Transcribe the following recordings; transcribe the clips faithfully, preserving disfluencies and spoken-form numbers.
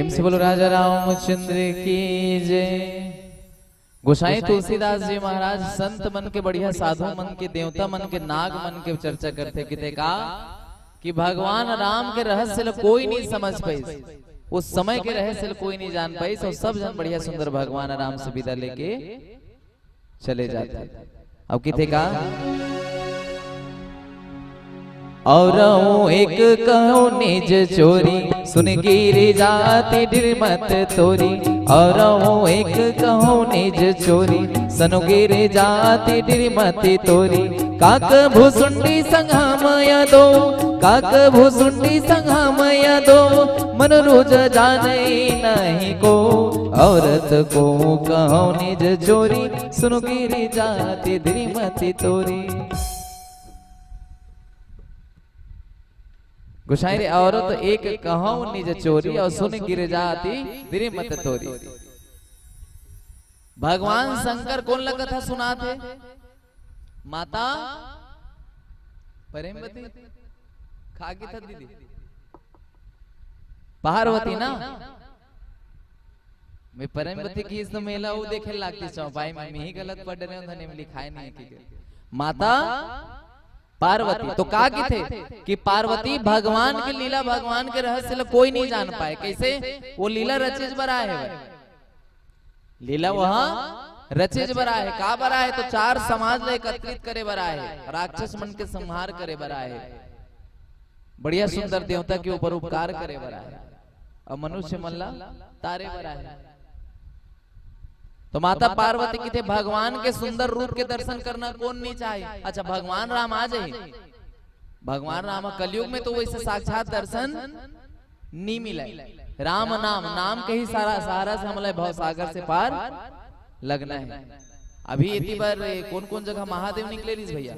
प्रेम से बोलो राजा रामचंद्र की जय। गोसाई तुलसीदास जी महाराज संत मन के, बढ़िया साधु मन के, देवता मन के, नाग मन के चर्चा करथे। किथे का कि भगवान राम के रहस्य ल कोई नहीं समझ पाइस, उस समय के रहस्य ल कोई नहीं जान पाइस, और सब झन बढ़िया सुंदर भगवान राम से विदा लेके चले जाथे। अब किथे का, और एक कहूँ निज चोरी, सुन गिर जाति डिर मत तोरी। और एक कहूँ निज चोरी, सुन गिर जाति डिर मत तोरी। काक भुसुंडी संग हम यदो, काक भुसुंडी संग हम यदो, मन रोज जाने नहीं को। औरत को कहूँ निज चोरी, सुन गिर जाति डिर मत तोरी। गोसाई रे, औरत एक कहूँ निज चोरी, और सुन गिर जाति डिर मत तोरी। भगवान शंकर कोन ला कथा सुनाथे? माता प्रेमवती, का किथे दीदी? पार्वती ना। मैं प्रेमवती की इस मेला वो देखे लागती चौपाई में, मैं ही गलत पढ़ रहे हूँ, धने में लिखाए नहीं है, ठीक है। माता पार्वती। तो का किथे कि पार्वती भगवान के लीला, भगवान के रहस्य ल कोई नहीं जान पाए। कैसे? वो लीला रचेज बर आए हे भाई। लीला वह रचेज बर आए हे। का बर आए हे? तो चार समाज ल एकत्रित करे बर आए हे, राक्षस मन के संहार करे बर आए हे, बढ़िया सुंदर देवता के ऊपर उपकार करे बर आए हे, और मनुष्य मन ला तारे बर आए हे। तो माता पार्वती किथे भगवान के सुंदर रूप के दर्शन करना कोन नहीं चाहे? अच्छा, भगवान राम आ जाही, भगवान राम ह कलयुग में तो वैसे साक्षात दर्शन नी मिलय। राम नाम, नाम के ही सारा सहारा से हमला भवसागर से पार लगना हे। अभी एती बर कोन कोन जगह महादेव निकले रहिस भैया?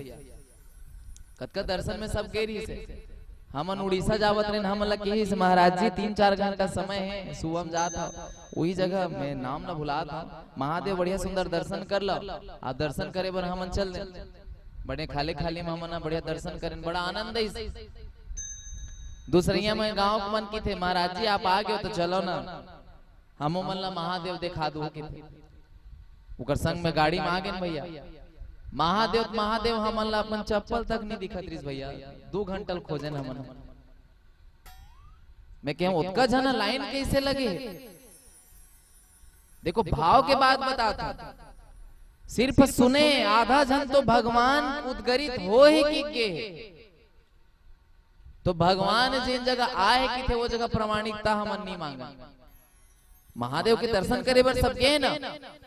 कतका दर्शन में सब गे रहिस हे। हमन उड़ीसा जावत रहेन, हमन ला किहिस महाराज जी तीन चार घंटा समय हे, सुबह में जात हव, वही जगह मैं नाम ला भुलात हव, महादेव बढ़िया सुंदर दर्शन कर लो। आप दर्शन करे बर हमन चल देन। बड़े खाली खाली में हमन ह बढ़िया दर्शन करेन, बड़ा आनंद आइस। दूसरइया में गांव के मन किथे, महाराज जी आप आ गए हो तो चलो ना, हमो मन ला महादेव देखा दो किथे। ओकर संग में गाड़ी में आ गेन भैया। महादेव, महादेव हमन ला अपन चप्पल तक नहीं दिखत रिस भैया। दो घंटा ल खोजेन हमन। मैं कहूं ओतका झन लाइन कैसे लगे? देखो भाव के बात बतात हूं। सिर्फ सुने आधा झन तो भगवान उदगरित हो ही कि गे हे। तो भगवान जेन जगह आए किथे वो जगह प्रमाणिकता हमन नहीं मांगन। महादेव के दर्शन करे बर सब गे ना,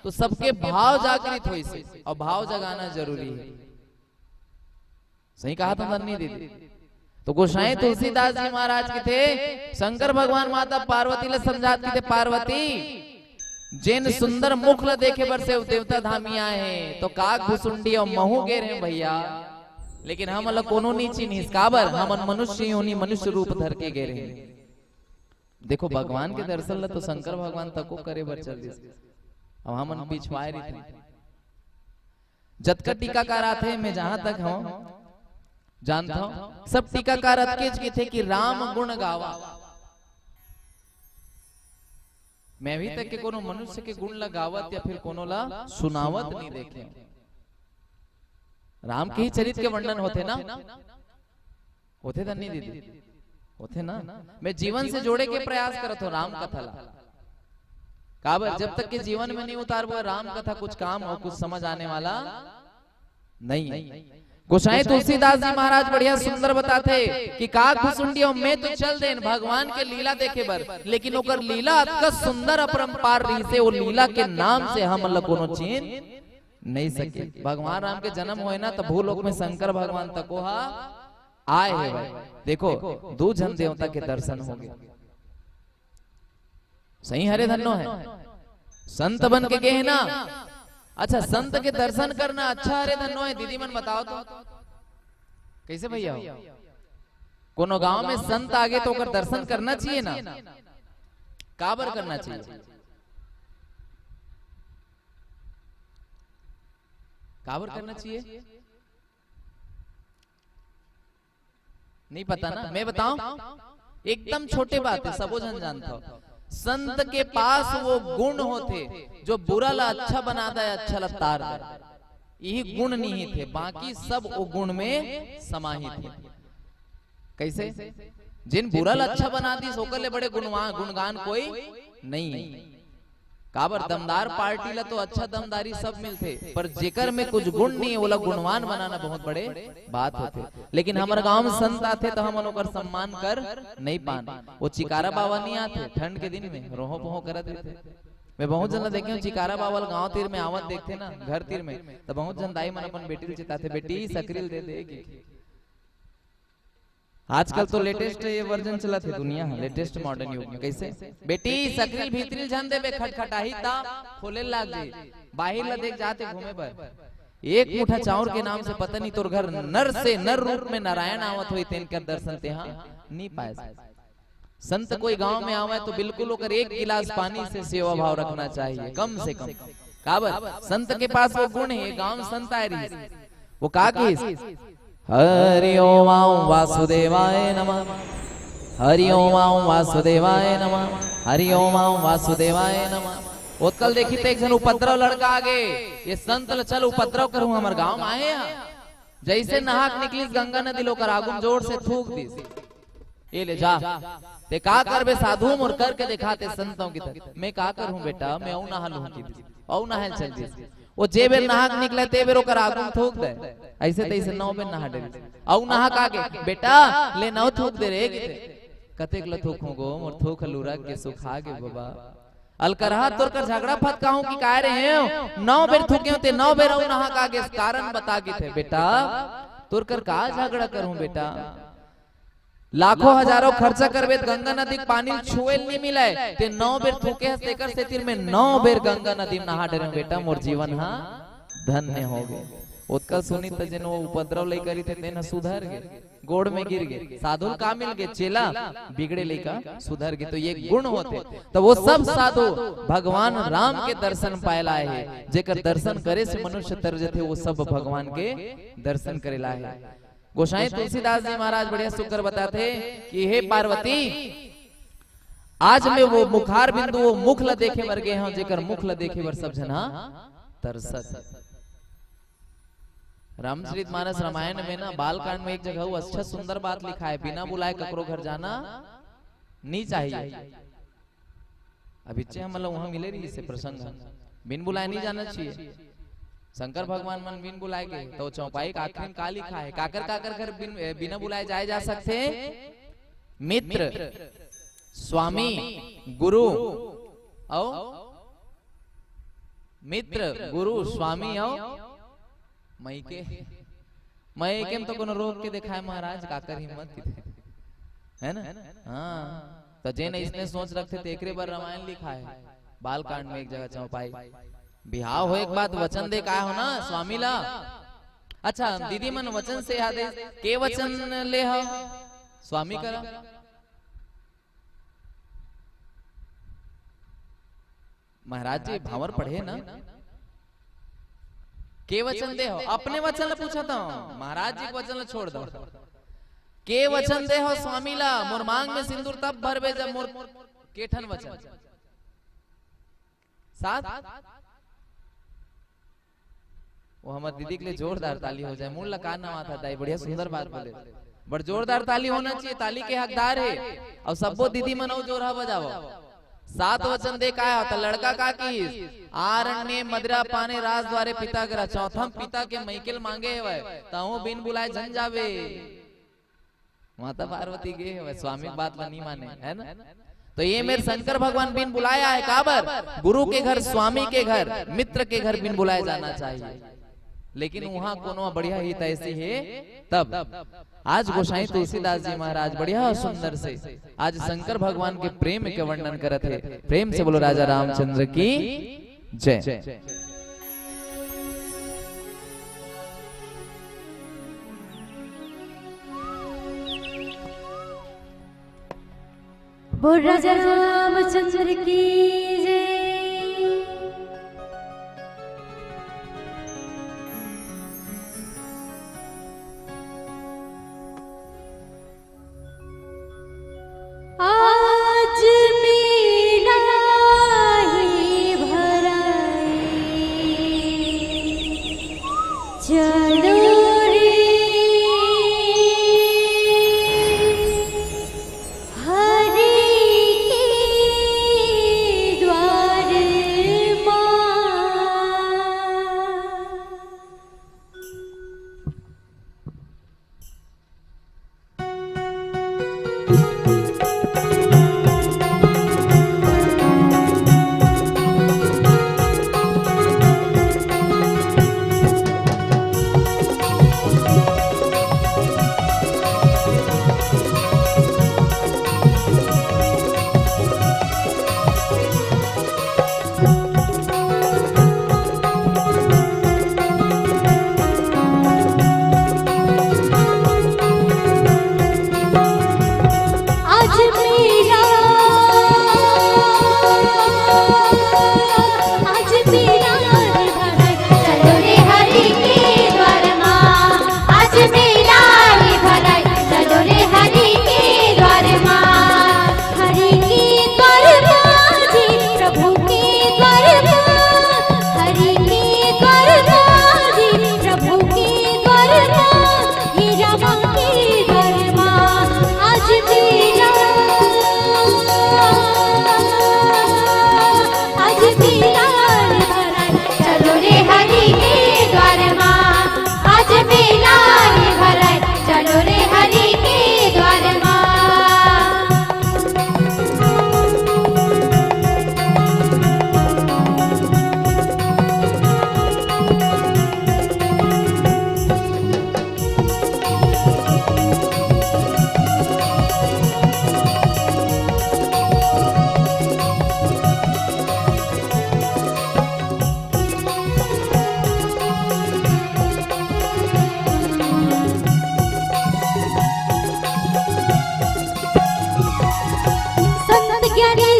तो सबके भाव जागृत होइस हे, और भाव जगाना जरूरी हे। सही कहा था नन्नी दीदी। तो गोसाई तुलसीदास जी महाराज किथे शंकर भगवान माता पार्वती ला समझात किथे, पार्वती, जेन सुंदर मुख ला देखे बर से देवता धामी आए हे, तो काक भुसुंडी और महू गे रहे भैया, लेकिन हमन ला कोनो नहीं चिन्हिस। काबर? हमन मनुष्य योनि, मनुष्य रूप धर के गे रहे। देखो भगवान के दर्शन ला तो शंकर भगवान तको करे बर चल दिस, अब हमन पिछवाए रहिथन। जतका टीकाकार आथे, मैं जहां तक हूं जानता हूं, सब टीकाकार अतकेच किथे कि राम गुण गावा। मैं अभी तक के कोनो मनुष्य के गुण ला गावत या फिर कोनो ला सुनावत नहीं देखे। राम के ही चरित्र के वर्णन होथे ना, होथे धन्नी दीदी, होथे ना। मैं जीवन से जोड़े के प्रयास करत हूं राम कथा ला। काबर? जब तक के जीवन में नहीं उतारबो राम कथा, कुछ काम और कुछ समझ आने वाला नहीं है। गोसाई तुलसीदास जी महाराज बढ़िया सुंदर बताथे कि काक भुसुंडी अउ मैं तो चल देन भगवान के लीला देखे बर, लेकिन ओकर लीला अतका सुंदर अपरंपार रहिसे, वो लीला के नाम से हमन ला कोनो चिन्ह नहीं सके। भगवान राम के जन्म होय ना, तो भूलोक में शंकर भगवान तको हा आए हे भाई। देखो, दू झन देवता के दर्शन हो गए। सही हरे धन्नो है, संत बन के गे हे ना। अच्छा, संत के दर्शन करना अच्छा हरे धन्नो है? दीदी मन बताओ तो, कैसे भैया हो? कोनो गांव में संत आगे तो ओकर दर्शन करना चाहिए ना? काबर करना चाहिए? काबर करना चाहिए? नहीं पता ना, मैं बताऊं, एकदम छोटे बात है, सबो झन जानता हो। संत के पास वो गुण होथे, जो बुरा ला अच्छा बना दे, अच्छा ला तार दे। यही गुण निहित हे, बाकी सब वो गुण में समाहित हे। कैसे? जिन बुरा ला अच्छा बना दिस, ओकर ले बड़े गुणवा-, गुणगान कोई नहीं हे। काबर, दमदार पार्टी ला तो अच्छा दमदारी सब मिलथे, पर जेकर में कुछ गुण नहीं हे, ओला गुणवान बनाना बहुत बड़े बात होथे। लेकिन हमर गांव में संत आथे, तो हमन ओकर सम्मान कर नहीं पान। वो चिकारा बाबा नहीं आथे ठंड के दिन में, रोहो पोहो करत रहिथे। मैं बहुत झन ला देखे हूँ, चिकारा बाबा ल गांव तीर में आवत देखथे ना, घर तीर में, तो बहुत झन दाई मन अपन बेटी ल चिताथे, "बेटी, सकरी ल दे दे," कि आजकल तो लेटेस्ट ये वर्जन चलत हे दुनिया ह, लेटेस्ट मॉडर्न युग में। कैसे? "बेटी, सकरी ल भीतरी ल झन देबे, खटखटाही त खोले लाग जाही, बाहिर ल देख जाते घूमे बर। एक मुठा चाउर के नाम से पता नहीं तोर घर नर से नर रूप में नारायण आवत होही, तेन कर दर्शन तेहा नी पाए।" संत कोई गांव में आवय तो बिल्कुल ओकर एक गिलास पानी से सेवा भाव रखना चाहिए, कम से कम। काबर? संत के पास वो गुण हे, गांव संत आए रहिस, वो का कहिस? "हरि ओम आम वासुदेवाय नमः, हरि ओम आम वासुदेवाय नमः, हरि ओम आम वासुदेवाय नमः।" ओतकल देखी त एक झन उपद्रव लड़का आगे, ये संत ल चल उपद्रव करूं, हमर गांव में आए हे। जैसे नहाक निकलिस गंगा नदी ल ओकर आगू म जोर से थूक दिस। "ए ले जा, ते का करबे साधु, मोर करके देखा ते संतों की तरह।" "मैं का करूं बेटा, मैं अउ नहा लूं," कि दिस, अउ नहाय ल चल दिस। वो जे बेर नहाक निकले, ते बेर ओकर आगू म थूक दे। ऐसे तैसे नौ बेर नहा डरिस। अउ नहाक आगे, "बेटा, ले नौ थूक दे रे," कि ते। "कतेक ल थूकहूं गो, मोर थूक ह लुरक गे, सुखा गे बाबा।" "अलकरहा, तोर कर झगड़ा फतकाहूं कि काय रे हेव? नौ बेर थूकेंव ते नौ बेर अउ नहाक आगे, कारण बता," कि ते। "बेटा, तोर कर का झगड़ा करूं बेटा? लाखों हजारों खर्चा करबे त गंगा नदी के पानी ल छुए ल नी मिलय, ते नौ बेर थूके हस, तेकर सेतिर में नौ बेर गंगा नदी में नहा डरेंव बेटा, मोर जीवन हा धन्य हो गे।" ओतका सुनी त जेन वो उपद्रव लइका रहिथे, तेन ह सुधर गे, गोड़ में गिर गे। साधु ल का मिल गे? चेला, बिगड़े लइका सुधर गे। तो ये गुण होथे। तो वो सब साधु भगवान राम के दर्शन पाए ल आए हे, जेकर दर्शन करे से मनुष्य तर जथे, वो सब भगवान के दर्शन करे ल आए हे। गोसाई तुलसीदास जी महाराज बढ़िया सुग्घर बताथे कि हे पार्वती, आज मैं वो मुखार बिंदु, वो मुख ल देखे बर गे हंव, जेकर मुख ल देखे बर सब झन हा तरसत हे। रामचरित मानस रामायण में ना, बालकांड में एक जगह वो अच्छा सुंदर बात लिखाय हे, बिना बुलाए ककरो घर जाना नी चाहिए। अभिच्चे हमन ला उहाँ मिले रहिस हे प्रसंग, बिन बुलाए नी जाना चाहिए। शंकर भगवान मन बिन बुलाए गे, त चौपाई के आखिरी में का लिखाय हे? काकर काकर घर बिन, ए, बिना बुलाए जाए जा सकथे? मित्र, स्वामी, गुरु, अउ मित्र, गुरु, स्वामी अउ मइके। मइके में तो कोनो रोक के देखाय महाराज, काकर हिम्मत किथे, है ना? हाँ, तो जेन अइसने सोच रखथे, तेकरे बर रामायण लिखाय हे, बालकांड में एक जगह चौपाई। बिहाव होए के बाद वचन दे के आय हो ना स्वामी ला। अच्छा दीदी मन, वचन से याद हे, के वचन ले हव स्वामी करा? महाराज जी, भांवर पढ़े ना? के वचन दे हव? अपने वचन ल पूछत हंव, महाराज जी के वचन ल छोड़ दव। के वचन दे हव स्वामी ला, मोर मांग में सिंदूर तब भरबे जब मोर, के ठन वचन? सात? वो हमर दीदी के लिए जोरदार ताली हो जाए। मोर ला का नवा था दाई, बढ़िया सुंदर बात बोले। बड़ जोरदार ताली होना चाहिए, ताली के हकदार हे। अउ सब्बो दीदी मन अउ जोरहा बजावव। सात वचन दे के आय हो, त लड़का का किहिस? आरण्ये मदिरा पाने राजद्वारे पिता गृह। चौथा म पिता के मइके ल मांगे हवय, तहूं बिन बुलाए झन जाबे। माता पार्वती गे हवय, स्वामी के बात ला नी माने, है ना? तो ये मेर शंकर भगवान बिन बुलाए आय, काबर? गुरु के घर, स्वामी के घर, मित्र के घर बिन बुलाए जाना चाहिए। लेकिन उहाँ कोनो बढ़िया हितैषी हे तब। आज गोसाई तुलसीदास जी महाराज बढ़िया सुंदर से आज शंकर भगवान के प्रेम के वर्णन करत हे। प्रेम से बोलो राजा रामचंद्र की जय। बोल राजा रामचंद्र की जय। आज मेरी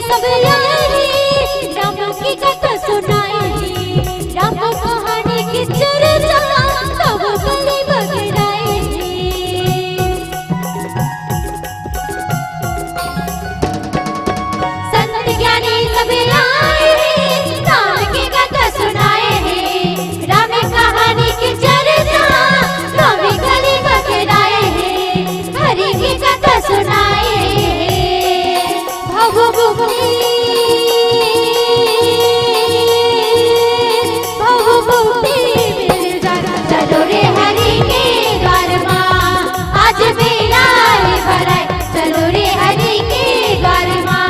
सब आए हे, राम की कथा सुनाए हे, राम कहानी की चर्चा सब गली बगराए हे। संत ज्ञानी सब आए हे, राम की कथा सुनाए हे, राम कहानी की चर्चा सब गली बगराए हे, हरि की कथा सुनाए हे। भवमुक्ति, भवमुक्ति मिल जाए। चलो रे हरि के द्वार मा, आज बेड़ा रे भराए। चलो रे हरि के द्वार मा।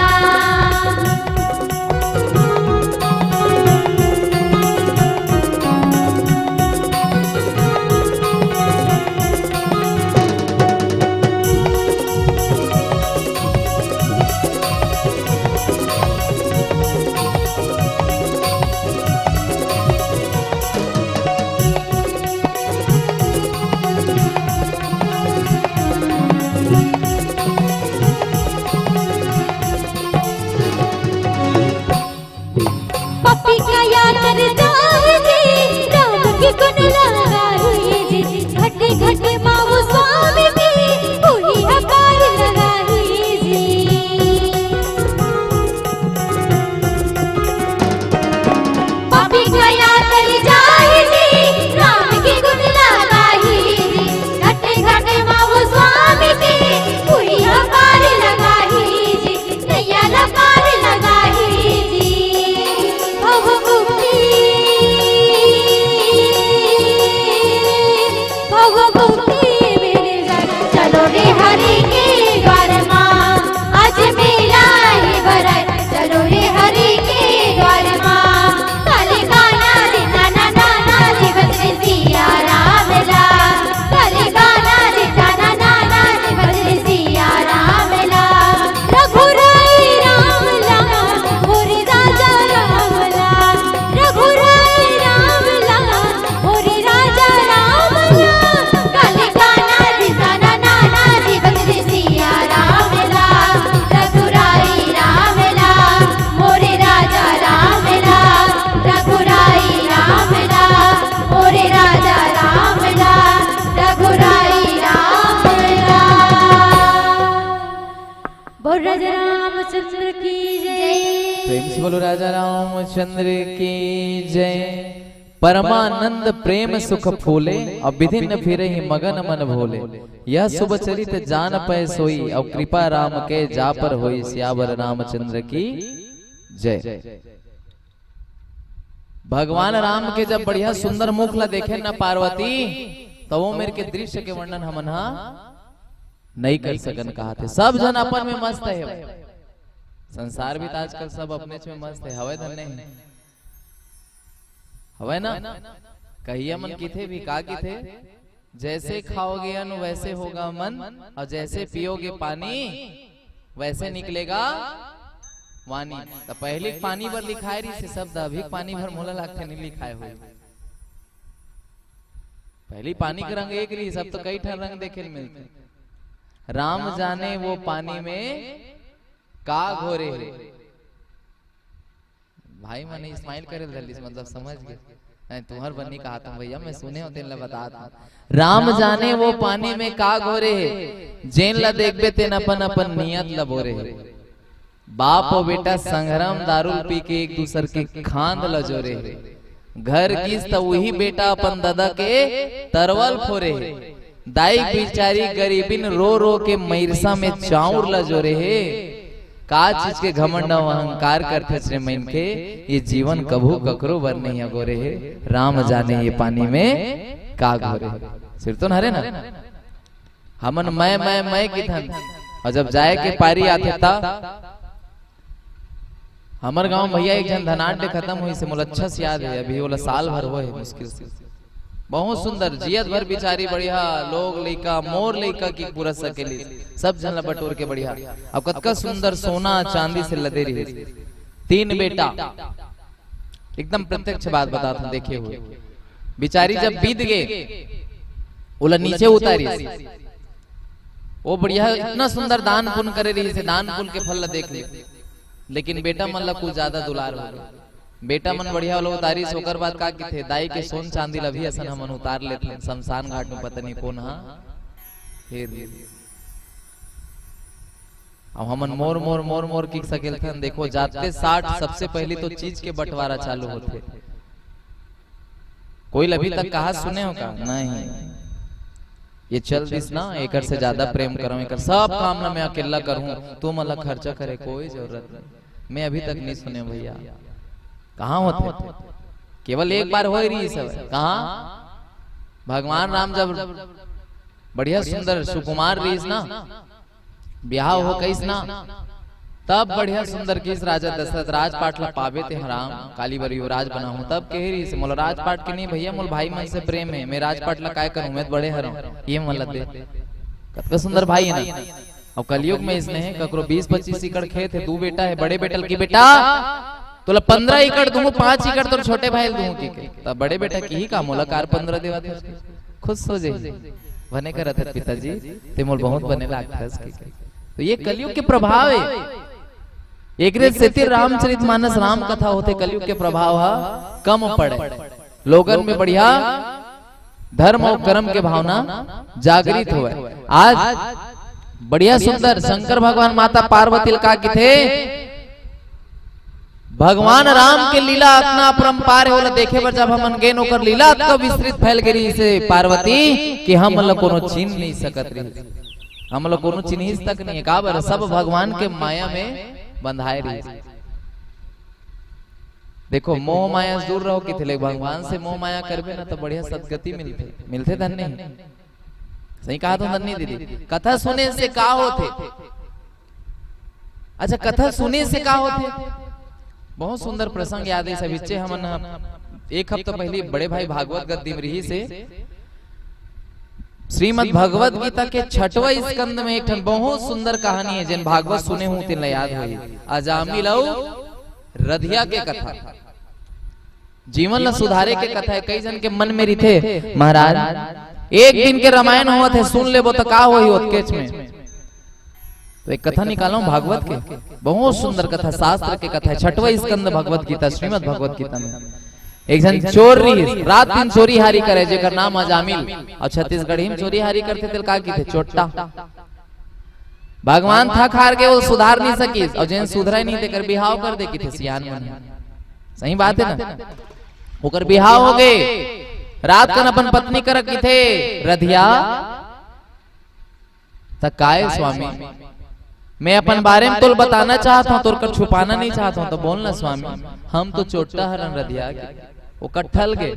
पापी काया कर जाए जी, राम के गुण लगाए जी। घटे घटे मावो स्वामी जी, उही अपार लगाए जी। पापी काया कर जाए जी, राम के गुण लगाए जी। घटे घटे मावो स्वामी जी, उही अपार लगाए जी। नैया ला पार लगाही जी, भव मुक्ति, भव मुक्ति मिल जाए। चलो रे हरि के द्वार मा, आज मेला ही भराए। चलो रे हरि के द्वार मा, काले गाना रे गाना गाना रे बजरे सिया राम ला। काले गाना रे गाना गाना रे बजरे सिया राम ला। रघुराई राम ला, मोरे राजा राम ला। रघुराई राम ला, मोरे राजा राम ला। काले गाना रे गाना गाना रे बजरे सिया राम ला। रघुराई राम ला, मोरे राजा राम ला। रघुराई राम ला, मोरे राजा राम ला। रघुराई राम ला। बोल राजा रामचंद्र की जय। प्रेम से बोलो राजा रामचंद्र की जय। परमानंद प्रेम सुख फूले, अउ बिधिन फिरहि मगन मन भोले। यह शुभ चरित जान पै सोई, अउ कृपा राम के जा पर होई। सियावर रामचंद्र की जय। भगवान राम के जब बढ़िया सुंदर मुख ला देखे न पार्वती, त वो मेर के दृश्य के वर्णन हमन हा नइ कर सकन कहाथे। सब झन अपन में मस्त हे। संसार भी त आजकल सब अपनेच में मस्त हे, हवय धन नहीं? हवय ना? कहिया मन किथे भी का किथे, "जैसे खाओगे अन्न वैसे होगा मन, और जैसे पियोगे पानी वैसे निकलेगा वाणी।" त पहिली पानी बर लिखाय रहिस हे शब्द, अभी पानी बर मोला लागथे नइ लिखाय होही। पहिली पानी के रंग एक रहिस, अब तो कई ठन रंग देखे ल मिलथे। राम जाने वो पानी में का घोरे हे। भाई मन smile करे ल धर लिस, मतलब समझ गे। नहीं, तुम्हर बर नइ कहत हंव भैया, मैं सुने हंव तेन ल बतात हंव। राम जाने वो पानी में का घोरे हे, जेन ल देखबे तेन अपन अपन नियत ल बोरे हे। बाप अउ बेटा संघरा म दारू ल पी के एक दूसर के खांद ल जोरे हे। घर गिस त उही बेटा अपन ददा के तरवल फोरे हे। दाई बिचारी गरीबिन रो रो के मइरसा में चाउर ल जोरे हे। का चीज के घमंड अउ अहंकार करथस रे मनखे, ये जीवन कभू ककरो बर नइ अगोरे हे। राम जाने ये पानी में का घोरे हे। सिरतोन हरे ना? हमन मैं, मैं, मैं किथन। अउ जब जाए के पारी आथे त हमर गांव भैया एक झन धनाढ्य खतम होइस हे, मोला अच्छा से याद हे, अभी ओला साल भर होए हे मुश्किल से। बहुत सुंदर, जियत भर बिचारी बढ़िया लोग लइका, मोर लइका की पूरा सकेली, सब झन ला बटोर के बढ़िया। अब कतका सुंदर सोना चांदी से लदे रहिस। तीन बेटा, एकदम प्रत्यक्ष बात बतात हंव, देखे हुए। बिचारी जब बीत गे, ओला नीचे उतारिस। वो बढ़िया इतना सुंदर दान पुण्य करे रहिस हे, दान पुण्य के फल ला देख ले। लेकिन बेटा मन ला कुछ ज्यादा दुलार हो गया। बेटा मन बढ़िया वाला उतारिस, ओकर बाद का किथे, दाई के सोन चांदी ला भी असन हमन उतार लेथन, शमशान घाट में पता नहीं कौन हा हेर ले। अब हमन मोर, मोर, मोर, मोर की सकेलथन। देखो, जाते साठ सबसे पहली तो चीज के बंटवारा चालू होथे। कोई अभी तक कहा सुने हो का? नहीं। ये चल दिस ना, एकर से ज्यादा प्रेम करूं, एकर सब काम ना मैं अकेला करूं, तू मला खर्चा करे कोई जरूरत नहीं। मैं अभी तक नहीं सुने भैया। कहाँ होथे? केवल एक बार होए रही सब। कहाँ? भगवान राम जब बढ़िया सुंदर सुकुमार रहीस ना, ब्याह हो कइस ना, तब बढ़िया सुंदर किस राजा दशरथ, "राजपाट ला पाबे ते हराम, काली बर युवराज बना हूं।" तब कहे रहीस, "मोला राजपाट के नहीं भैया, मोला भाई मन से प्रेम है, मैं राजपाट ला काय करूं, मैं तो बड़े हरंव, ये मन ला दे।" कतका सुंदर भाई है ना। अब कलयुग में इसने है, ककरो बीस पच्चीस एकड़ खेत है, दू बेटा है, बड़े बेटा ल की, "बेटा, तोला पंद्रह एकड़ दूं, पांच एकड़ तोर छोटे भाई ल दूं," की के। तब बड़े बेटा की ही का, "मोला कार पंद्रह देवा थे?" खुश हो जाए, "बने करत है पिताजी, ते मोल बहुत बने लागथस," की के। तो ये कलयुग के प्रभाव है। एकरे सेती रामचरित मानस राम कथा होथे, कलयुग के प्रभाव हा कम पड़े। लोगन में बढ़िया धर्म और कर्म के भावना जागृत होवे। आज बढ़िया सुंदर शंकर भगवान माता पार्वती ल का किथे, भगवान राम के लीला अतना अपरंपार हे, ओला देखे बर जब हमन गेन, ओकर लीला अतना विस्तृत फैल गे रहिस हे पार्वती, कि हमन ला कोनो चिन्ह नहीं सकत रहिस। हमन ला कोनो चिन्हिस तक नहीं हे। काबर? सब भगवान के माया में बंधाए रहिस। देखो, मोह माया से दूर रहो किथे ले, भगवान से मोह माया करबे ना, तो बढ़िया सदगति मिलथे, मिलथे धन नहीं। सही कहा तो धन नहीं दीदी, कथा सुने से का होथे? अच्छा, कथा सुने से का होथे? बहुत सुंदर प्रसंग याद हे। सभिच्चे हमन ह एक हफ्ता पहले बड़े भाई भागवत गद्दी में रहिस हे, श्रीमद् भगवत गीता के छठवां स्कंद में एक ठन बहुत सुंदर कहानी हे, जेन भागवत सुने हूं तेन ला याद होही। अजामिल अउ रधिया के कथा, जीवन ला सुधारे के कथा हे। कई झन के मन में रिथे, "महाराज, एक दिन के रामायण होवत हे, सुन लेबो त का होही ओतकेच में।" तो एक कथा निकालंव भागवत के, बहुत सुंदर कथा, शास्त्र के कथा हे, छठवां स्कंद भगवत गीता, श्रीमद् भगवत गीता में। एक झन चोर रहिस, रात दिन चोरी हारी करे, जेकर नाम अजामिल, अउ छत्तीसगढ़ी में चोरी हारी करथे तेला का किथे? चोट्टा। भगवान थक हार के वो सुधार नहीं सकिस, अउ जेन सुधरे नहीं तेकर बिहाव कर दे किथे सियान मन। सही बात हे ना? ओकर बिहाव हो गे, रात कन अपन पत्नी करा किथे, "रधिया, त काय स्वामी, मैं अपन बारे में तोल बताना चाहत हंव, तोर कर छुपाना नहीं चाहत हंव, त बोल ना स्वामी, हम तो चोट्टा हरन रधिया के।" ओ कट्ठल गे,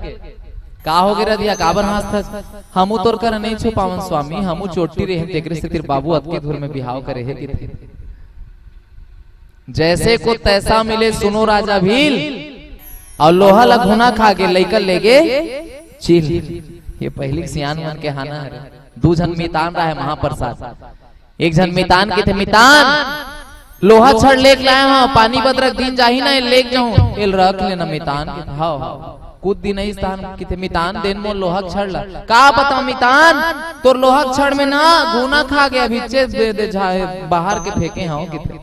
"का हो गे रधिया, काबर हाँसथस?" "हमू तोर कर नहीं छुपावन स्वामी, हमू चोट्टी रहे, तेकरे सेती बाबू अतकी धूर में बिहाव करे हे किथे।" जैसे को तैसा मिले, सुनो राजा भील, अउ लोहा ला घुना खा गे, लइका लेगे चील। ये पहिली सियान मन के हाना हरे। दू झन मितान रहे महाप्रसाद। एक झन मितान किथे, "मितान, लोहा छड़ लेके लाए हंव, पानी बदरक दिन जाही ना, एल लेके जाहूं।" "एल रख लेना मितान," किथे, "हव, हव।" कुछ दिन अइस तान किथे, "मितान, देन मोर लोहा छड़ ला।" "का बतांव मितान, तोर लोहा छड़ में ना घुना खा गे, अभी चेत दे, दे झाए, बाहर के फेंके हंव," किथे।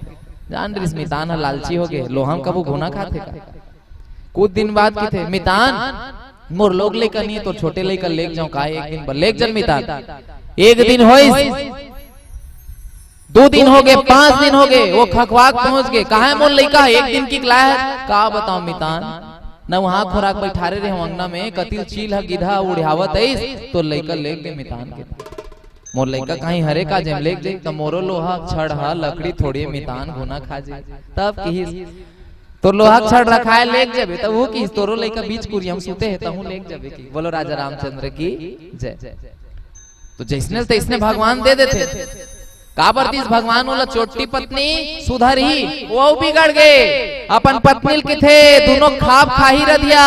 जान रिस मितान ह लालची हो गे, लोहा में कभू घुना खाथे का? कुछ दिन बाद किथे, "मितान, मोर लोग लइका नहीं हे, तोर छोटे लइका लेके जांव का एक दिन बर?" "लेके जा न मितान।" एक दिन होइस, दू दिन हो गे, पांच दिन हो गे, वो खखवाक पहुंच गे, "कहां हे मोर लइका, एक दिन की लाए हस?" "का बतांव मितान, न वहां खोराक बैठारे रहे अंगना में, कतिल चील ह गिधा उड़ियावत आइस, तो लइका लेके गे मितान के।" "मोर लइका कहीं हरे का जेम लेके जाई, त मोरो लोहा छड़ हा लकड़ी थोड़ी मितान घुना खा जाई।" तब किहिस, "तोर लोहा छड़ रखाए लेके जाबे," तब वो किहिस, "तोरो लइका बीच कुरिया में सुते हे, तहूं लेके जाबे की।" बोलो राजा रामचंद्र की जय। तो जइसने तइसने भगवान दे देथे। काबर दिस भगवान ओला चोट्टी पत्नी, सुधरही, वो बिगड़ गे। अपन पत्नी ल किथे, "दुनों खाब खाही रधिया,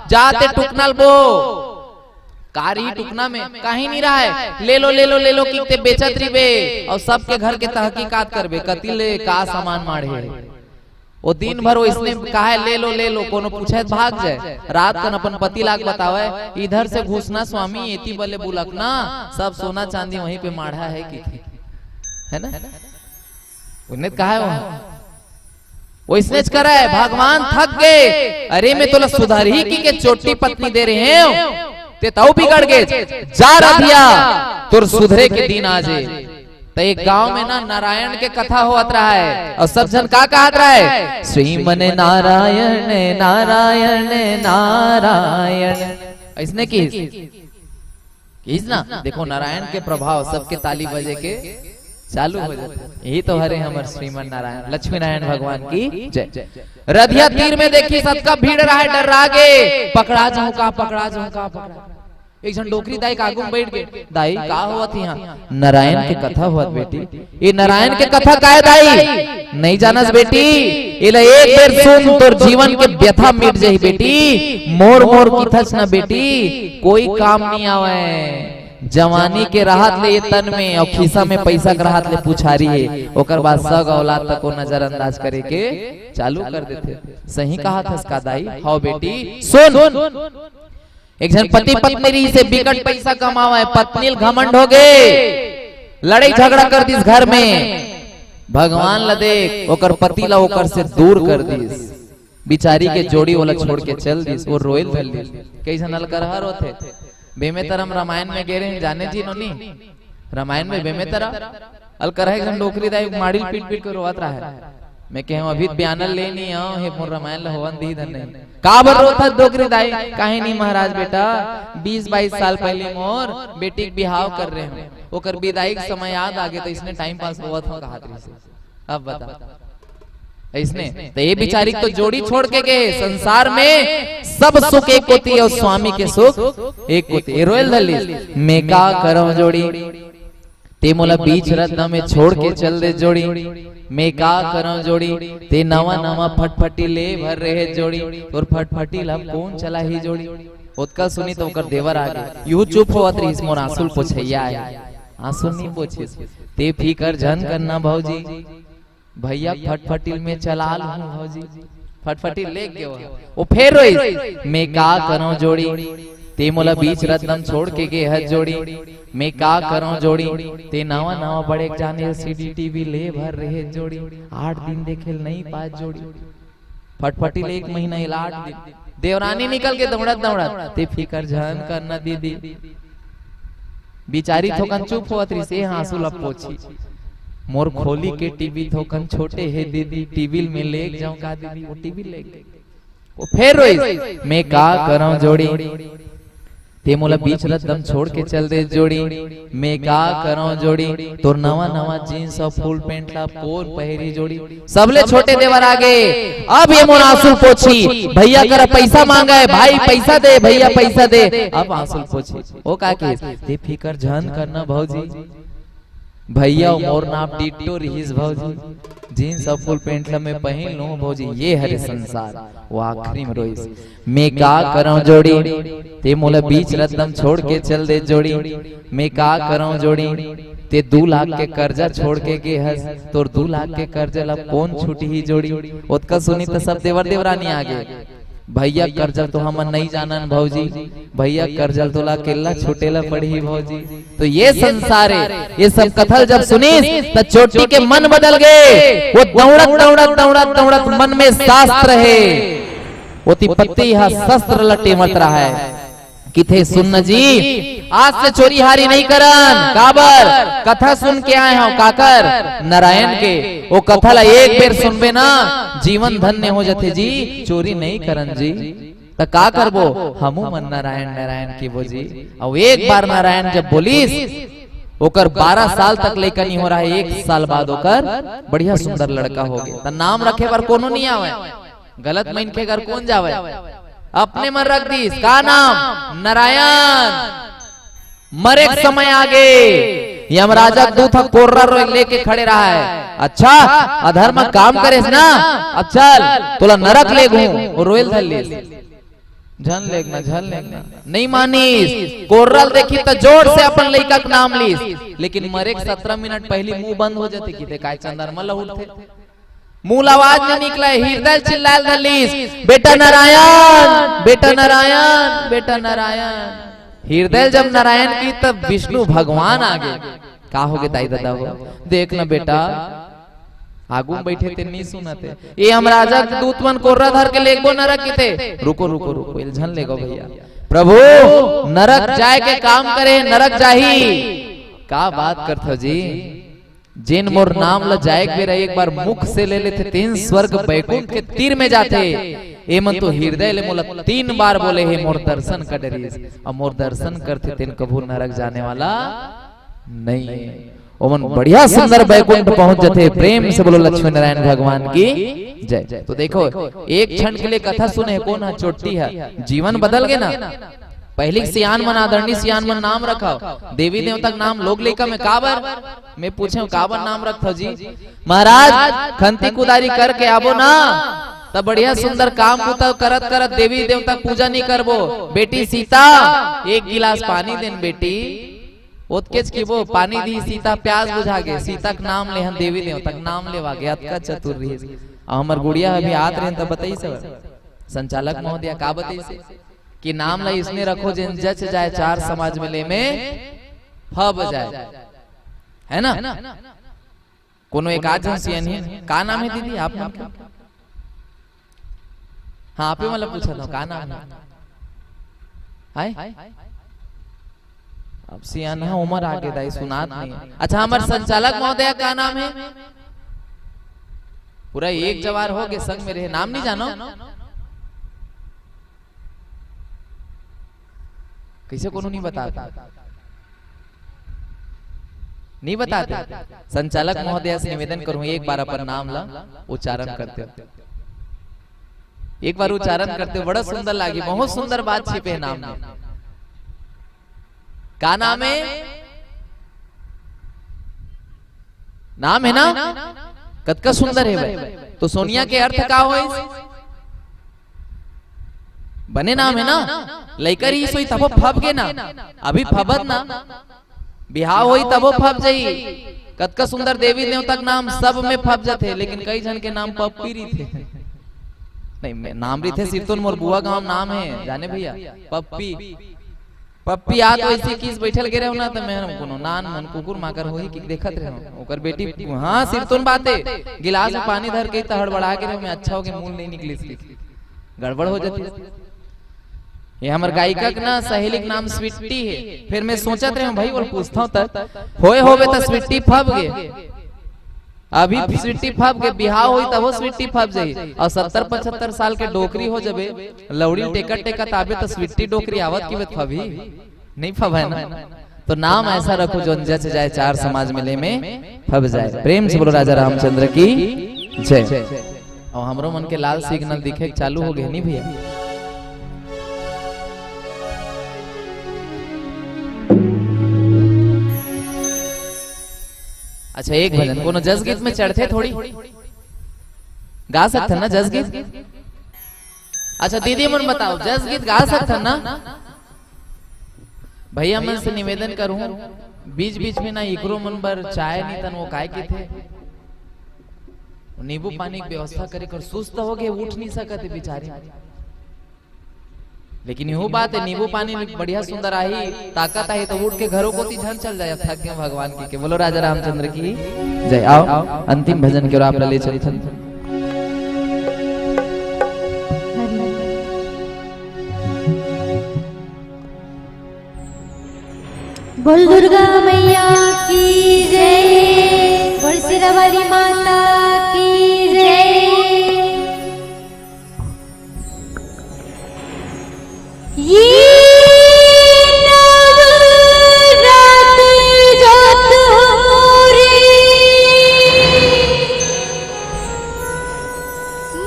जाते टुकना ल बो।" कारी टुकना में कहीं नहीं रहे, "ले लो, ले लो, ले लो," किथे बेचत रिबे, अउ सबके घर के तहकीकात करबे, कतिले का सामान माढ़े हे। वो दिन भर वो इसने कहे, "ले लो, ले लो," कोनो पूछे त भाग जाए। रात कन अपन पति लाग बतावे, "इधर से घुसना स्वामी, एती बले बुलकना, सब सोना चांदी वहीं पे माढ़ा है," कि, है ना? उन्हें कहा है वहां। वइसनेच करय, भगवान थक गे। अरे, मैं तोला सुधरही कहिके चोट्टी पत्नी दे रहेंव, ते तउ बिगड़ गे। जा रधिया, तोर सुधरे के दिन आगे। त एक गांव में ना नारायण के कथा होवत रहय, अउ सब झन का कहत रहय, श्रीमन नारायण, नारायण, नारायण। अइसने किहिस, किहिस ना, देखो नारायण के प्रभाव, सबके ताली बजे के चालू हो जाथे। यही तो हरे हमर श्रीमन नारायण, लक्ष्मी नारायण भगवान की जय। रधिया तीर में देखिस, अतका भीड़ रहय, डर्रा गे, पकड़ा जाहूं का, पकड़ा जाहूं का, पकड़ा। एक झन डोकरी दाई के आगू में बइठ गे, दाई, का होवत हे इहां? नारायण के कथा होवत बेटी। ए नारायण के कथा काय दाई? नइ जानस बेटी, एला एक बेर सुन, तोर जीवन के व्यथा मिट जाही बेटी। मोर मोर किथस ना बेटी, कोई काम नइ आवय। जवानी के रहत ले ए तन में अउ खिसा में पइसा के रहत ले पुछारी हे, ओकर बाद सग औलाद तको नजरअंदाज करे के चालू कर देथे। सही कहत हस का दाई? हव बेटी, सुन। एक झन पति पत्नी रहिसे, बिकट पइसा कमावय, पत्नी ल घमंड हो गे, लड़ई झगड़ा कर दिस घर में। भगवान ल देख, ओकर पति ल ओकर से दूर कर दिस। बिचारी के जोड़ी ओला छोड़ के चल दिस, ओ रोयल धर लिस। कइसन अलकरहा रोथे। बेमेतरा म रामायण में गे रहेन, जाने जी नोनी? रामायण में बेमेतरा अलकरहा एक झन डोकरी दाई माड़ी ल पीट पीट के रोवत रहय। मैं कहेंव अभी त बयाना ले नइ आंव, हे मोर रामायण ल होवन दिही धन नहीं। काबर रोथस डोकरी दाई? काहे नहीं महाराज बेटा, बीस बाईस साल पहिली मोर बेटी के बिहाव कर रहेंव, ओकर बिदाई के समय याद आगे त अइसने टाइम पास होवत हंव कहत रहिसे। अब बता, अइसने त ए बिचारी के तो जोड़ी छोड़ के गे, संसार में सब सुख एक कोती अउ स्वामी के सुख एक कोती। ए रोयल धर लिस, मैं का करंव जोड़ी, ते मोला बीच रद्दा में छोड़ के चल दे जोड़ी, मैं का करंव जोड़ी, ते नवा नवा फटफटी ले भर रहे जोड़ी, तोर फटफटी ला कोन चलाही जोड़ी। ओतका सुनिस त ओकर देवर आगे, इहू चुप होवत रहिस, मोर आंसू ल पोछइया आय, आंसू नइ पोछिस। ते फिकर झन करना भौजी, भइया फटफटी ल मैं चला लूहूं भौजी। फटफटी ल लेग गे ओ, ओ फेर रोइस, मैं का करंव जोड़ी, ते मोला बीच रद्दा म छोड़ के गे हस जोड़ी, मैं का करंव जोड़ी, ते नवा नवा बड़े जाने एलसीडी टीवी ले भर रहे जोड़ी, आठ दिन देखे ल नइ पास जोड़ी। फटफटी ले एक महीना इलाज दे। देवरानी निकल के दौड़त दौड़त, ते फिकर झन करना दीदी। बिचारी थोकन चुप होवत रहिस, ए आंसू ला पोछी। मोर खोली के टीवी थोकन छोटे हे दीदी, टीवी में लेग जाऊं का दीदी? वो टीवी लेग गे। वो फेर रोइस, मैं का करंव जोड़ी, ते मोला बीच रद्दा म छोड़ के चल दे जोड़ी, मैं का करंव जोड़ी, तोर नवा नवा जींस अउ फुल पैंट ला कोन पहिरी जोड़ी। सबले छोटे देवर आगे, अब ए मोर आंसू पोछी, भइया करा पइसा मांगय, भाई पइसा दे, भइया पइसा दे, अब आंसू पोछी। ओ का कहिस, ते फिकर झन करना भौजी, भइया मोर नाप डिट्टो रिहिस भौजी, जींस अउ फुल पैंट ला मैं पहिन लूं भौजी, ये हरे संसार। वो आखिरी में रोइस, मैं का करंव जोड़ी, ते मोला बीच रद्दा म छोड़ के चल दे जोड़ी, मैं का करंव जोड़ी, ते दू लाख के कर्जा छोड़ के गे हस, तोर दू लाख के कर्जा ला कोन छुटही जोड़ी। ओतका सुनिस त सब देवर देवरानी आगे, भइया कर्जा तो हमन नइ जानन भौजी, भइया कर्जा ल तोला अकेल्ला छूटे ला पड़ही भौजी। तो ये संसार हे, ये सब कथा ल जब सुनिस त चोट्टी के मन बदल गे। वो दौड़त दौड़त दौड़त दौड़त मन में शास्त्र हे, ओती पति ह शस्त्र ल टेमत रहय। किथे सुन न जी, आज से चोरी हारी नइ करन। काबर? कथा सुन के आय हंव काकर? नारायण के। ओ कथा ला एक बेर सुनबे ना, जीवन धन्य हो जथे जी, चोरी नइ करन जी। त का करबो, हमू मन नारायण नारायण किबो जी। अउ एक बार नारायण जब बोलिस, ओकर बारह साल तक लइका नइ हो रहय, एक साल बाद ओकर बढ़िया सुंदर लड़का हो गे। त नाम रखे बर कोनो नइ आवय, गलत मनखे घर कोन जावय, अपने मन रख दिस। का नाम? नारायण। मरे के समय आगे, यमराजा के दूत ह कोर्रा लेके खड़े रहय। अच्छा, अधर्म काम करेस ना, अब चल, तोला नरक लेगहूं। ओ रोयल धर लिस, झन लेगना, झन लेगना। नइ मानिस। कोर्रा ल देखिस त जोर से अपन लइका के नाम लिस, लेकिन मरे के सत्रह मिनट पहिली मुंह बंद हो जथे, किथे काय चंद्रमा ल उठथे। मुंह ले आवाज नइ निकलय, हिरदय ल चिल्लाय ल धर लिस, बेटा नारायण, बेटा नारायण, बेटा नारायण। हिरदय ल जब नारायण किस तब विष्णु भगवान आगे। का हो गे दाई ददा हो? देख न बेटा, आगू में बैठे ते नहीं सुनते। "ये हम राजा के दूत मन कोर्रा धर के लेगबो नरक किते।" "रुको, रुको, रुको, एल झन लेगो भैया। प्रभु नरक जाए के काम करे, नरक जाही।" का बात करथो जी? जेन मोर नाम ल जाए के बेरा एक बार मुख से ले लेथे, तेन स्वर्ग बैकुंठ के तीर में जाथे। ए मन तो हृदय ले मोला तीन बार बोले हे, "मोर दर्शन कर डरिस," अउ मोर दर्शन करथे, तेन कभू नरक जाने वाला नहीं है। ओमन बढ़िया सुंदर बैकुंठ पहुंच जथे। प्रेम से बोलो लक्ष्मी नारायण भगवान की जय। तो देखो, एक क्षण के लिए कथा सुने हे, कोन ह? चोट्टी ह। जीवन बदल गे ना। पहिली के सियान मन, आदरणीय सियान मन नाम रखव, देवी देवता के नाम लोग लइका में काबर? मैं पूछे हूँ, "काबर नाम रखथव जी?" "महाराज, खंती कुदारी करके आबो ना, तब बढ़िया सुंदर काम बुता करत करत देवी देवता के पूजा नहीं करबो। बेटी सीता, एक गिलास पानी देन बेटी।" ओतकेच कि वो पानी दी, सीता प्यास बुझा गे, सीता के नाम लेहन, देवी देवता के नाम लेवा गे, अतका चतुर रहिस। अउ हमर गुड़िया अभी आत रहिन त बताइस हे, संचालक महोदया का बताइस हे कि नाम ला इसने रखो जेन जच जाए चार समाज में ले में फब जाए, है ना? कोनो एक आध झन सियान हे, का नाम हे दीदी आप नाम के? हाँ, आपे वाला पूछा था, का नाम हे? हाय? अब सियान हा उमर आगे दाई सुनात नहीं हे। अच्छा, हमर संचालक महोदया का नाम हे? पूरा एक जवार हो गे संग में रहे, नाम नहीं जानो? कैसे कोनो नहीं बताता? नहीं बताते। संचालक महोदया से निवेदन करूं, एक बार अपन नाम ला उच्चारण करते हो। एक बार उच्चारण करते हो, बड़ा सुंदर लागी, बहुत सुंदर बात छिपे हे नाम में। का नाम हे? नाम हे ना? कतका सुंदर हे भाई। तो सोनिया के अर्थ का होइस? बने नाम हे ना? लइका रहिस होही तभो फब गे ना, अभी फबत ना। बिहाव होही तभो फब जाही। कतका सुंदर देवी देवता के नाम सब में फब जाथे, लेकिन कई झन के नाम पप्पी रहिथे। नहीं, मैं, नाम रहिथे सिरतोन, मोर बुआ गांव नाम हे, जाने भैया, पप्पी। पप्पी आ तो ऐसे किस बैठल गे रहे हो ना, तो मैं कोनो नान मन कुकुर माकर होही कि देखत रहे हो। ओकर बेटी, हाँ, सिरतोन बात हे, गिलास में पानी धर के त हड़बड़ा गे रहे हो, मैं अच्छा हो के मूल नहीं निकलिस कि गड़बड़ हो जाती। ये हमर गायिका के ना सहेली के नाम स्वीटी हे। फिर मैं सोचत रहे हूँ, भाई, बोल पूछता हूँ, त होए होबे त स्वीटी फब गे। अभी स्वीटी फब गे, बिहाव होही तभो स्वीटी फब जाही। अउ सत्तर पचहत्तर साल के डोकरी हो जाबे, लौड़ी टेकत टेकत आबे, त स्वीटी डोकरी आवत की बत फबही? नहीं फबे ना। तो नाम ऐसा रखो जो जच जाए, चार समाज मिले में फब जाए। प्रेम से बोलो राजा रामचंद्र की जय। अउ हमरो मन के लाल सिग्नल दिखे के चालू हो गे नहीं भैया? अच्छा, एक भजन कोनो जस गीत में चढ़थे थोड़ी, गा सकथन ना जस गीत? अच्छा दीदी मन बताओ, जस गीत गा सकथन ना? भैया मन से निवेदन करूं, बीच बीच में ना इकरो मन बर चाय नहीं तन वो काय कथे, नींबू पानी के व्यवस्था करे कर, सुस्त हो गे, उठ नहीं सकत हे बेचारी। लेकिन इहू बात हे, नींबू पानी बढ़िया सुंदर आही, ताकत आही, त उठ के घरो कोती झन चल जाए, थक गे भगवान की के। बोलो राजा रामचंद्र की जय। आओ, अंतिम भजन के ओर आप ला ले चलथन। बोल दुर्गा मैया की जय, बोल शेरा वाली माता की जय। ये नवरात जोत हो रे,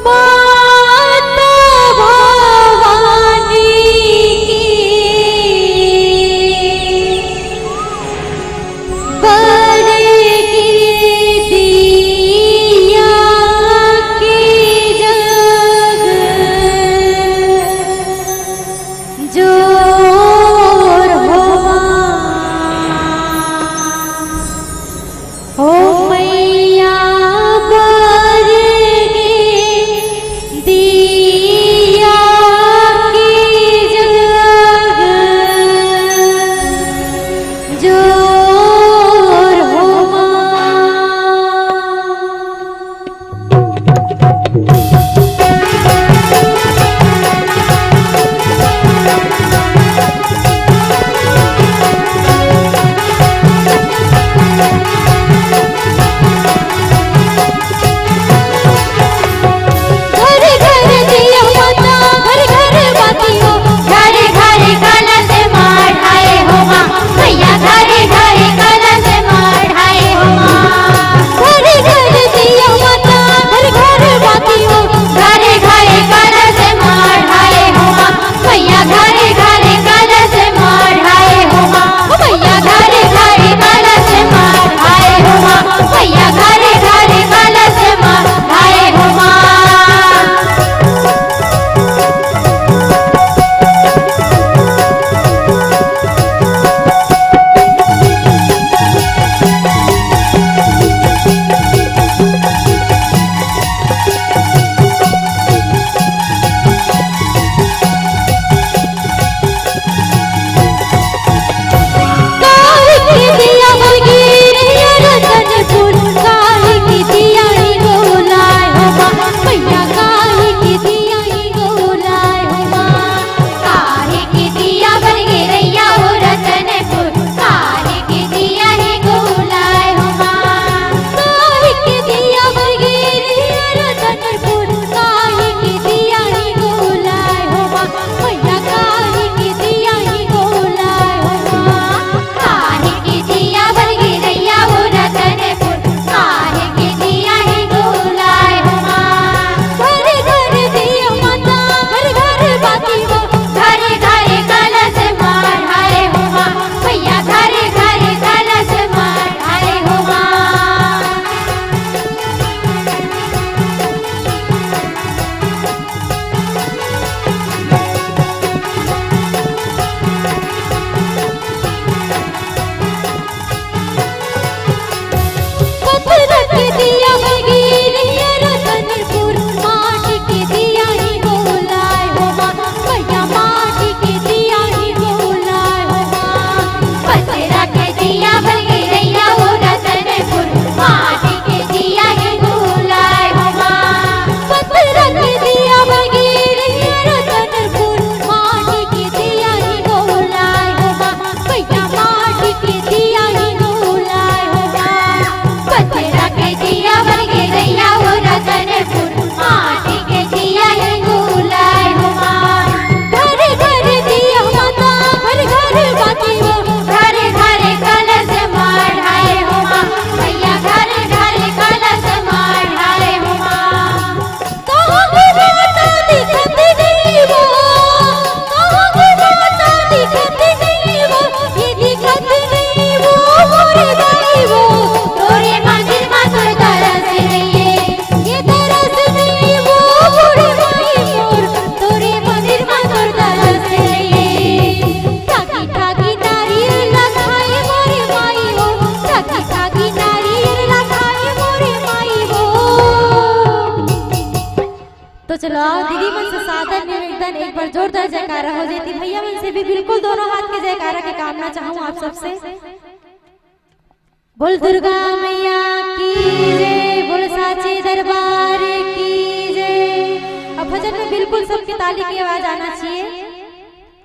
माता भवानी की। चलो आओ दीदी मन से सादर निवेदन, एक बार जोरदार जयकारा हो जाए। भैया मन से भी बिल्कुल दोनों हाथ के जयकारा के कामना चाहूँ आप सबसे। बोल दुर्गा मैया की जय, बोल साचे दरबार की जय। अब भजन में बिल्कुल सबके ताली की आवाज आना चाहिए।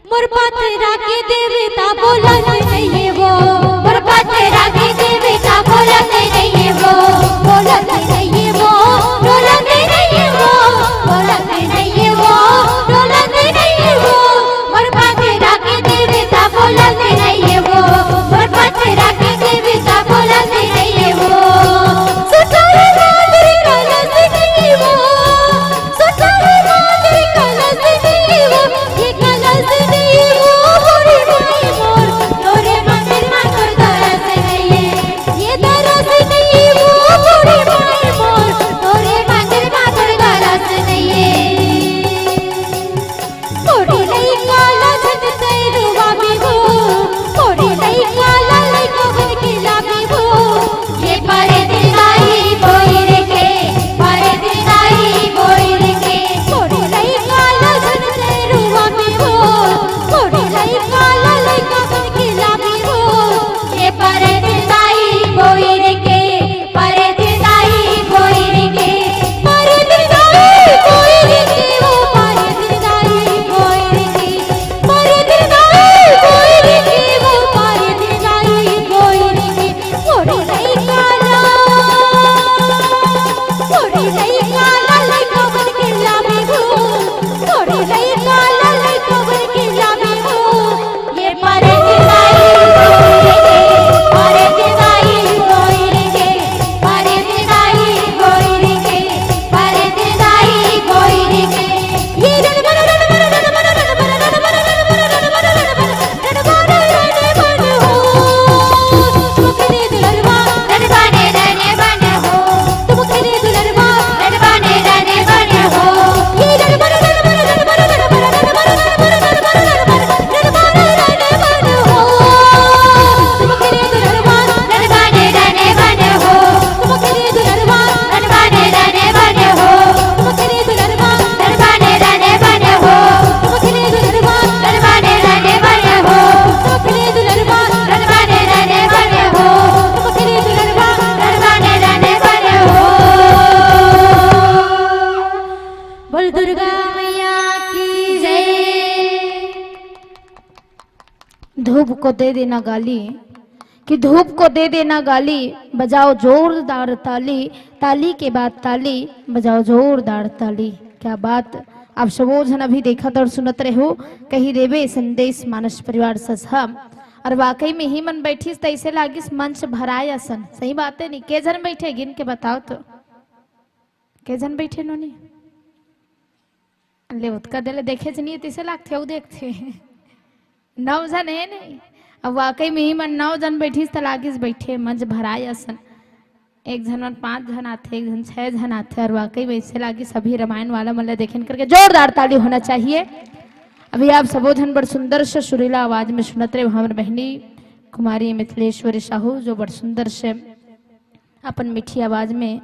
मोर पथरा के देवता बोलत नइये वो, मोर पथरा के देवता बोलत नइये वो, बोलत नइये वो, बोलत नइये वो, बोलत नइये वो, बोलत नइये वो। मोर पथरा के देवता बोलत नइये वो, मोर पथरा के देवता बोलत नइये वो। सुतल मादर कलश नइये वो, सुतल मादर कलश नइये वो, ये कलश नइये वो, बूढ़ी माई मोर, तोरे मंदिर मा तोर दरस नइये। ये दरस नइये वो, बूढ़ी माई मोर, तोरे मंदिर मा तोर दरस नइये। मोरे लइका ला झन तैं रुवाबे वो, मोरे लइका ला लइका बन के लाबे वो। ये परत दाई बोइर के, परत दाई बोइर के। मोरे लइका ला झन तैं रुवाबे वो, मोरे लइका ला लइका बन के लाबे वो। ये परत दाई बोइर के, परत दाई बोइर के, परत दाई बोइर के, वो परत दाई बोइर के, परत दाई बोइर के, वो परत दाई बोइर के। मोरे लइका ला, मोरे लइका ला लइका बन के लाबे वो, मोरे लइका ला लइका बन के लाबे वो। ये परत दाई बोइर के, परत दाई बोइर के, परत दाई बोइर के, परत दाई बोइर के। ये रणबन, रणबन, रणबन, रणबन, रणबन, रणबन, रणबन, रणबन, रणबन, रणबन हो। तुमके दे दुलरवा, रणबन, रणबन हो। तुमके दे दुलरवा, रणबन, रणबन हो। ये रणबन, रणबन, रणबन, रणबन, रणबन, रणबन, रणबन, रणबन, रणबन, बोल दुर्गा मैया की जय। धूप को दे देना गाली, कि धूप को दे देना गाली, बजाओ जोरदार ताली, ताली के बाद ताली, बजाओ जोरदार ताली। क्या बात, आप सबो झन अभी देखत और सुनत रहो, कही देवे संदेश मानस परिवार ससहा। और वाकई में ही मन बैठिस त ऐसे लागिस मंच भराय असन। सही बात है नी, के झन बैठे गिन के बताओ तो, के झन बैठे नोनी? ले, ओतका देले देखे च नहीं, तइसे लागथे, अउ देखथे। नौ झन हे नहीं। अब वाकई में ही मन नौ झन बैठिस त लागिस बैठे, मंच भराय असन। एक झन मन पाँच झन आथे, एक झन छह झन आथे, और वाकई में ऐसे लागिस अभी रामायण वाला मन ला देखेन करके जोरदार ताली होना चाहिए। अभी आप सबो झन बड़ सुंदर से सुरीला आवाज में सुनत रहे, हमर बहिनी कुमारी मिथिलेश्वरी साहू, जो बड़ सुंदर से अपन मीठी आवाज में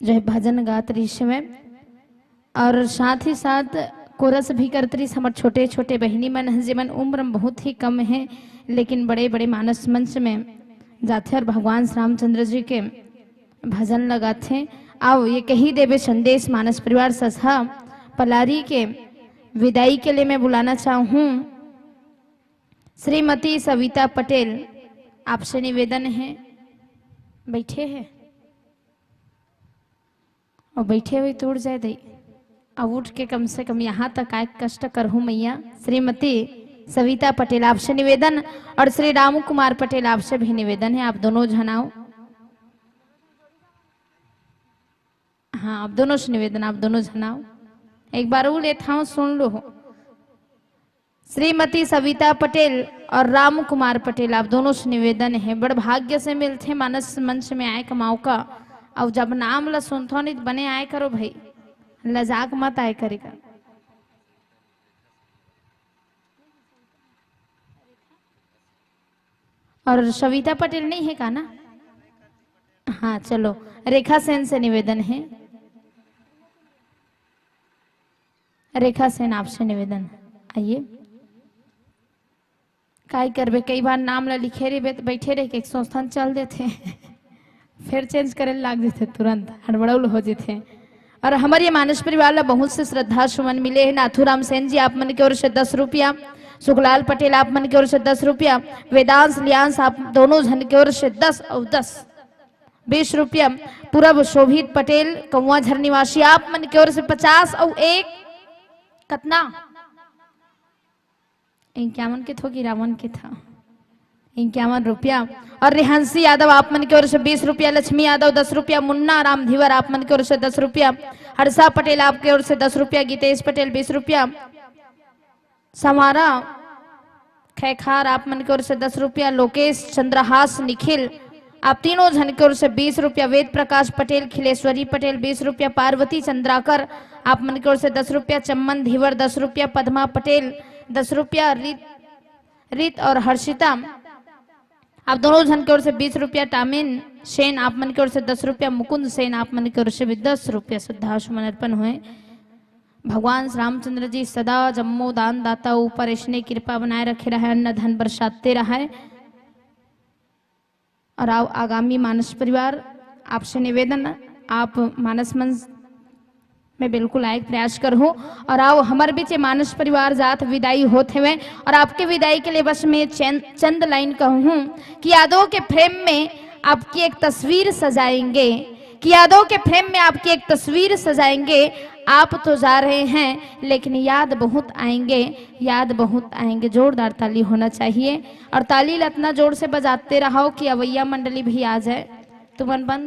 जो है भजन गात रहिस हवय, और साथ ही साथ कोरस भी करत रहिस। हमर छोटे-छोटे बहिनी मन ह, जेमन उम्र म बहुत ही कम हे, लेकिन बड़े-बड़े मानस मंच में जाथे और भगवान श्री रामचंद्र जी के भजन लगाथे। आओ, ये कही देवे संदेश मानस परिवार ससहा पलारी के विदाई के लिए मैं बुलाना चाहूँ श्रीमती सविता पटेल, आपसे निवेदन है, बैठे हैं। अउ बैठे हुए तोड़ जाए दई। अब उठ के कम से कम यहाँ तक आए, कष्ट करहु मैया। श्रीमती सविता पटेल, आपसे निवेदन, और श्री राम कुमार पटेल, आपसे भी निवेदन है, आप दोनों झन आओ। हाँ, आप दोनों से निवेदन, आप दोनों झन आओ। एक बार वो लेत हूँ, सुन लो। श्रीमती सविता पटेल और राम कुमार पटेल, आप दोनों से निवेदन है, बड़ भाग्य से मिलथे मानस मंच में आए कमाओ का। अउ जब नाम ला सुनथो नहीं त बने आए करो भाई, लजाक मत आए करेगा। और सविता पटेल नहीं है का ना? हाँ, चलो, रेखा सेन से निवेदन है। रेखा सेन, आपसे निवेदन, आइए। काय करबे, कई बार नाम ला लिखे रहिबे त बैठे रह के एक संस्थान चल देथे। फिर चेंज करे लाग देथे, तुरंत हड़बड़ौल हो जेथे। और हमर ये मानस परिवार ला बहुत से श्रद्धा सुमन मिले हैं। नाथूराम सेन जी, आप मन के ओर से दस रुपया। सुखलाल पटेल, आप मन के ओर से दस रुपया। वेदांश लियांश, आप दोनों झन के ओर से दस और दस, बीस रुपया। पूरब शोभित पटेल, कौआ झर निवासी, आप मन के ओर से पचास और एक, कतना? इक्यावन के थो कि रावन के था? इक्यावन रुपया। और रिहांशी यादव, आप मन के ओर से बीस रुपया। लक्ष्मी यादव, दस रुपया। मुन्ना राम धीवर, आप मन के ओर से दस रुपया। हर्षा पटेल, आपके ओर से दस रुपया। गीतेश पटेल, बीस रुपया। संवारा खैखार, आप मन के ओर से दस रुपया। लोकेश चंद्रहास निखिल, आप तीनों झन के ओर से बीस रुपया। वेद प्रकाश पटेल, खिलेश्वरी पटेल, बीस रुपया। पार्वती चंद्राकर, आप मन के ओर से दस रुपया। चम्मन धीवर, दस रुपया। पद्मा पटेल, दस रुपया। रित, रित और हर्षिता, आप दोनों झन के ओर से बीस रुपया। टामिन सेन, आप मन के ओर से दस रुपया। मुकुंद सेन, आप मन के ओर से भी दस रुपया श्रद्धा सुमन अर्पण हुए। भगवान श्री रामचंद्र जी सदा जम्मो दान दाता ऊपर ऐसने कृपा बनाए रखे रहे, अन्न धन बरसाते रहे। और आओ, आगामी मानस परिवार, आपसे निवेदन, आप मानस मंच में बिल्कुल आए के प्रयास करहु। और आओ, हमर बीच ये मानस परिवार जात विदाई होत हवे। और आपके विदाई के लिए बस मैं चंद, चंद लाइन कहूँ कि यादों के फ्रेम में आपकी एक तस्वीर सजाएंगे, कि यादों के फ्रेम में आपकी एक तस्वीर सजाएंगे। आप तो जा रहे हैं, लेकिन याद बहुत आएंगे, याद बहुत आएंगे। जोरदार ताली होना चाहिए। और ताली ला इतना जोर से बजाते रहो कि अवैया मंडली भी आ जाए। तुमन बंद